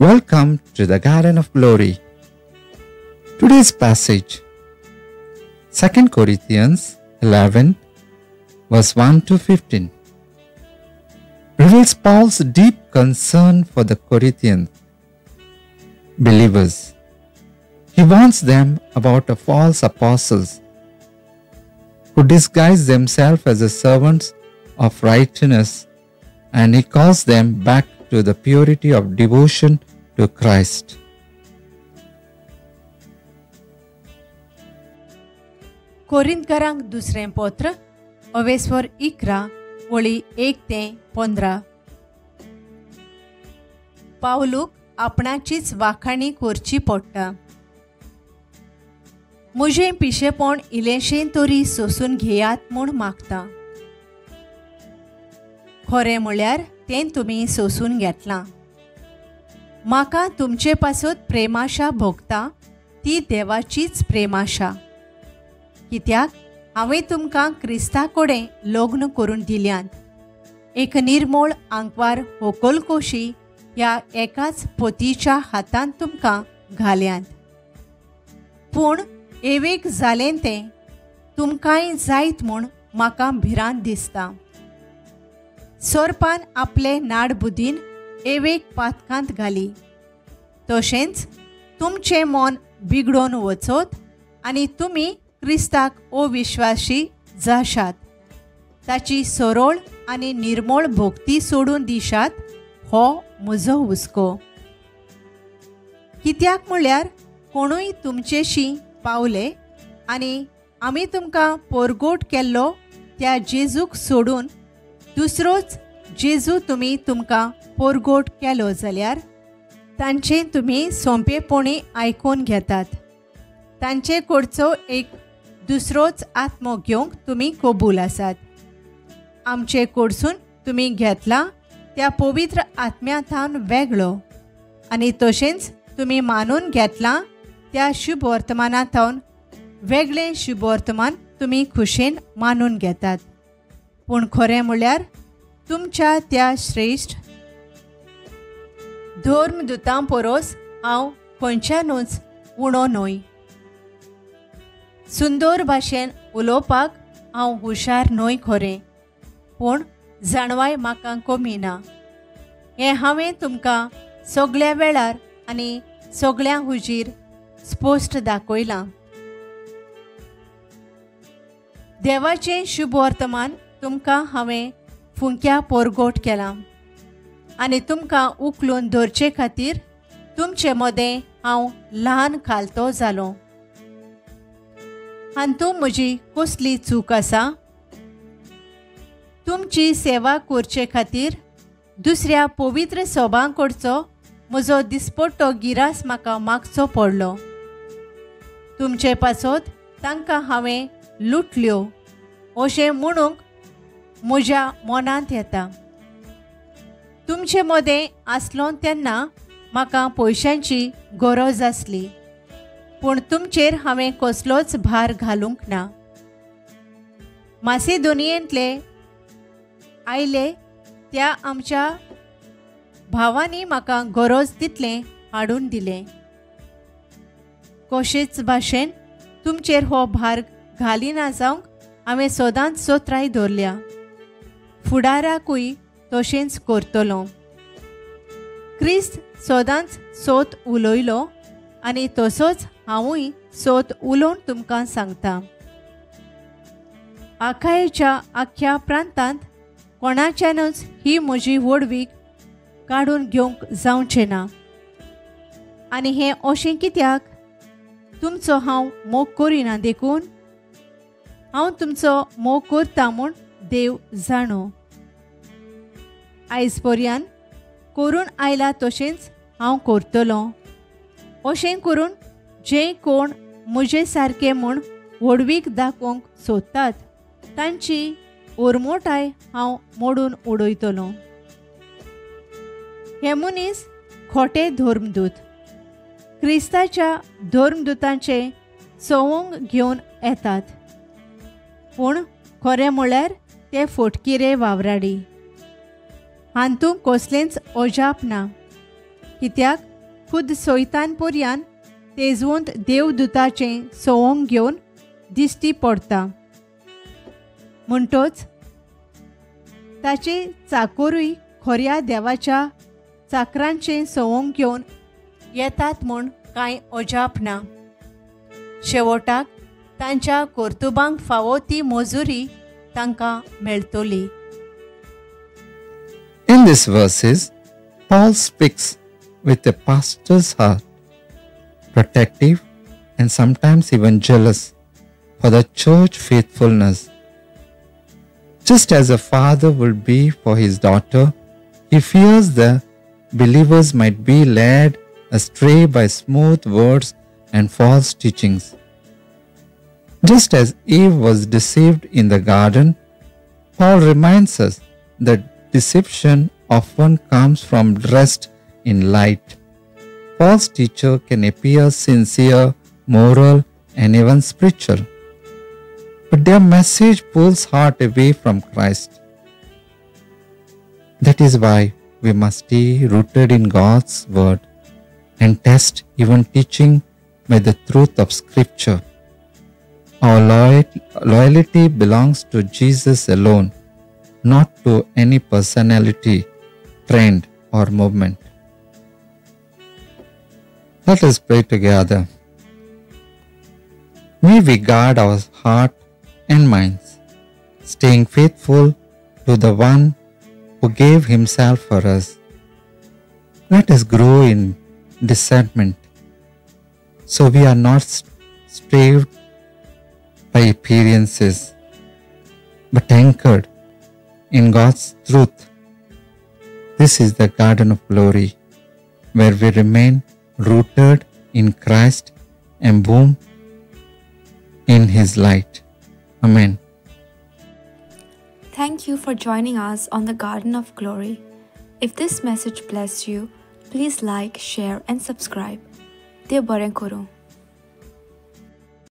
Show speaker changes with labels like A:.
A: Welcome to the Garden of Glory. Today's passage, 2 Corinthians 11, verse 1 to 15, reveals Paul's deep concern for the Corinthian believers. He warns them about the false apostles who disguise themselves as the servants of righteousness, and he calls them back to the purity of devotion to Christ.
B: कोरिंतकारांक दुसरें पत्र अवेस्वर 11 वळी 1 ते 15. पावलूक आपणाचीच वाखाणी करची पडटा. म्हजें पिशेपण इल्लेंशें तरी सोसून घेयात म्हूण मागता. खरें म्हळ्यार तें तुमी सोसून घेतलां. म्हाका तुमचे पासत प्रेमाशा भोगता ती देवाचीच प्रेमाशा. कित्याक हांवें तुमकां क्रिस्ता कडेन लग्न करून दिल्यांत. एक निर्मोळ आंकवार होकलकोशी ह्या एकाच पोतीच्या हातांत तुमकां घाल्यांत. पूण एवेक जालें तें तुमकांय जायत म्हूण म्हाका भिरांत दिसता. सोरपान आपले नाडबुदीन एवेक पातकांत घाली, तशेंच तुमचें मन बिगडोवन वचत आनी तुमी क्रिस्ताक अविश्वासी जाशात, ताची सरळ आनी निर्मळ भक्ती सोडून दिशात हो म्हजो हुस्को. कित्याक म्हळ्यार कोणूय तुमचेशी पावले आनी आमी तुमकां पोरगोट केल्लो त्या जेजूक सोडून दुसरोच जेजू तुमी तुमकां पोरगोट केलो जाल्यार तांचें तुमी सोंपेपणी आयकून घेतात. तांचे कडचो एक दुसरोच आत्मो घेवंक तुमी कबूल आसात. आमचे कडसून तुमी घेतला त्या पवित्र आत्म्या थावन वेगळो आनी तशेंच तुमी मानून घेतला त्या शुभवर्तमाना थावन वेगळें शुभवर्तमान तुमी खुशेन मानून घेतात. पूण खरें म्हळ्यार तुमच्या त्या श्रेश्ठ धर्मदुतां परोस हांव खंयच्यानूच उणो न्हय. सुंदर भाशेन उलोवपाक हांव हुशार न्हय खरें, पूण जाणवाय म्हाका कमी ना. हें हांवें तुमकां सगळ्या वेळार आनी सगळ्यां हुजीर स्पश्ट दाखयलां. देवाचें शुभवर्तमान तुमकां हांवें फुंक्या पोरगोट केलां आनी तुमकां उखलून धरचे खातीर तुमचे मदें हांव ल्हान खालतो जालो. हातूंत म्हजी कसली चूक आसा? तुमची सेवा करचे खातीर दुसऱ्या पवित्र सोबां कडचो म्हजो दिसपट्टो गिरास म्हाका मागचो पडलो. तुमचे पासत तांकां हांवें लुटल्यो अशें म्हणूंक म्हज्या मनांत येता. तुमचे मदें आसलो तेन्ना म्हाका पयशांची गरज आसली, पूण तुमचेर हांवें कसलोच भार घालूंक ना. मासेदोनियेंतले आयले त्या आमच्या भावांनी म्हाका गरज तितलें हाडून दिलें. कशेच भाशेन तुमचेर हो भार घालिना जावंक हांवें सदांच सोत्राय दवरल्या. फुडाराकूय तशेंच करतलो. क्रिस्त सदांच सोत उलयलो आनी तसोच हांवूय सोत उलोवन तुमकां सांगता. आखायेच्या आख्ख्या प्रांतांत कोणाच्यानूच ही म्हजी व्हडवीक काडून घेवंक जावचें ना. आनी हें अशें कित्याक? तुमचो हांव मोग करिना देखून? हांव तुमचो मोग करता म्हूण देव जाणो. आयज पर्यान करून आयला तशेंच हांव करतलो. अशें करून जे कोण म्हजे सारके म्हूण व्हडवीक दाखोवंक सोदतात तांची उरमोटाय हांव मोडून उडयतलो. हे मनीस खोटे धर्मदूत क्रिस्ताच्या धर्मदूतांचें संवंग घेवन येतात, पूण खरें म्हळ्यार ते फोटकिरे वावराडी. हातूंत कसलेंच अजाप ना, कित्याक खुद सोयतान पोरयान तेजवंत देवदूताचें सोवंग घेवन दिश्टी पडता. म्हणटोच ताचे चाकोरूय खोऱ्या देवाच्या चाकरांचें सोवंग घेवन येतात म्हूण कांय अजाप ना. शेवटाक तांच्या कर्तुबांक फावो ती मजुरी तांकां मेळटली.
A: In these verses, Paul speaks with a pastor's heart, protective and sometimes even jealous for the church faithfulness. Just as a father would be for his daughter, he fears the believers might be led astray by smooth words and false teachings. Just as Eve was deceived in the garden, Paul reminds us that deception often comes from dressed in light. False teacher can appear sincere, moral, and even spiritual, but their message pulls heart away from Christ. That is why we must stay rooted in God's word and test even teaching by the truth of Scripture. Our loyalty belongs to Jesus alone, not to any personality, trend, or movement. Let us pray together. May we guard our heart and minds, staying faithful to the one who gave himself for us. Let us grow in discernment, so we are not swayed by appearances, but anchored in God's truth. This is the garden of glory, where we remain rooted in Christ and bloom in His light. Amen.
C: Thank you for joining us on the Garden of Glory. If this message blessed you, please like, share and subscribe. Dev बरें करूं.